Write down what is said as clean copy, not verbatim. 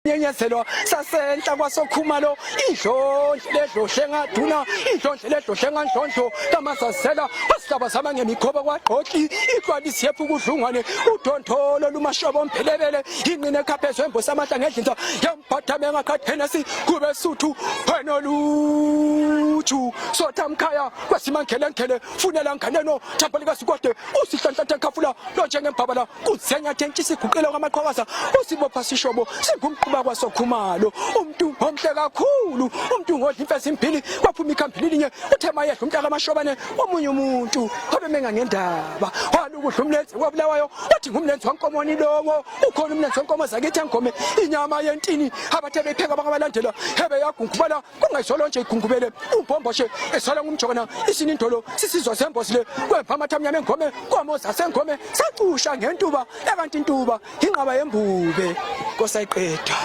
Nyenyezelwa sasenhla kwasokhumalo idlondle ledlohle ngaduna idlondle ledlohle ngandlondlo kamasasela wasihlaba sama ngemikhoba kwagqoki iqwalisi yephu kudlungwane udontholo lumashobo mphelebele inqine ekhaphezo embosa amahla ngedlinza yambhathame ngaqhathenesi kube suthu wenoluju sotha mkhaya kwesimankhelenkele funela nganeno thapha likasikode usihlanhlatha khafula lonjengembhabala kuzenyathe siguqile kwamaqhakaza usibopha sishobo singumquba kwasokhumalo umuntu omhle kakhulu umuntu ngodla imfesi impili kwaphuma ikhambi linye uthe mayedla umntaka amashobane omunye umuntu obemenga ngendaba walukudla umlenze wabulawayo uthi ngumlenze wankomoni lowo ukhona umlenze wenkomo zakithi engome inyama yentini abathe bepheka bangabalandela hebe yagungubala kungayizolo nje igungubele umbhomboshe esala ngumjokana isinindolo sisizwa sembozi le kwemva amathamnyama engome komo zasengome sacusha ngentuba ekanti intuba inqaba yembube nkosayiqeda.